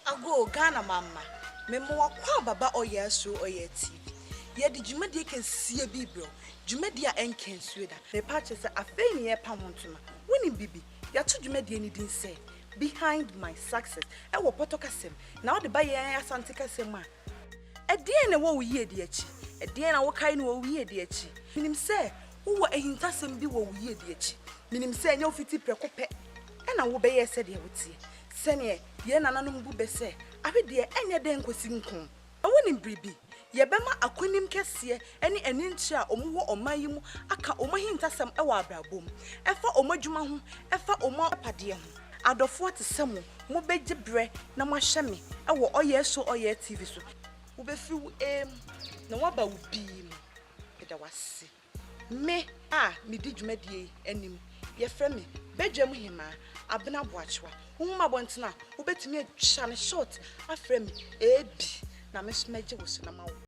Agoo Ghana mamma, mema w'akwaaba ba Ɔyɛ Asuo Ɔyɛ TV. Yɛde dwumadie kɛseɛ bi rebrɛ wo, dwumadie a ɛnka nsuo da. Mepa kyerɛ sɛ afei ne yɛrepa ho ntoma. Wonim bibi, yɛato dwumadie no din sɛ Behind My Success ɛwɔ Pɔtɔ kasam, na wode ba yɛn Asante kasam a, ɛdeɛn na ɛwɔ wo yiedie akyi? Ɛdeɛn na wokae no wɔ wo yiedie akyi? Menim sɛ wowɔ ahintasɛm bi wɔ wo yiedie akyi. Menim sɛ ɛnyɛ wo fiti prɛko pɛ ɛna wobɛyɛɛ sɛdeɛ woteɛ. Sɛdeɛ yɛn nananom bu bɛ sɛ, awedeɛ ɛnyɛ dɛn nkɔsi nko. Na wonim biribi? Yɛbɛma akonim kɛseɛ ne anintire a wɔwɔ ɔman yi mu aka wɔn ahintasɛm wɔ abrabɔ mu, ɛfa wɔn adwuma ho, ɛfa wɔn apadeɛ ho. Adɔfoɔ te sɛ mo, mobɛgye berɛ na moahwɛ me wɔ Ɔyɛɛ So Ɔyɛɛ TV so. Wobɛfiri wo A mu na woaba wo B mu. Meda wo ase. Me a medi dwumadie yi anim, yɛfrɛ me Badwam Hemaa Abena Boakyewa. Wohu me abɔnten a, wobɛtumi atwa no short afrɛ me AB na me nso mɛgye wo so na mawo.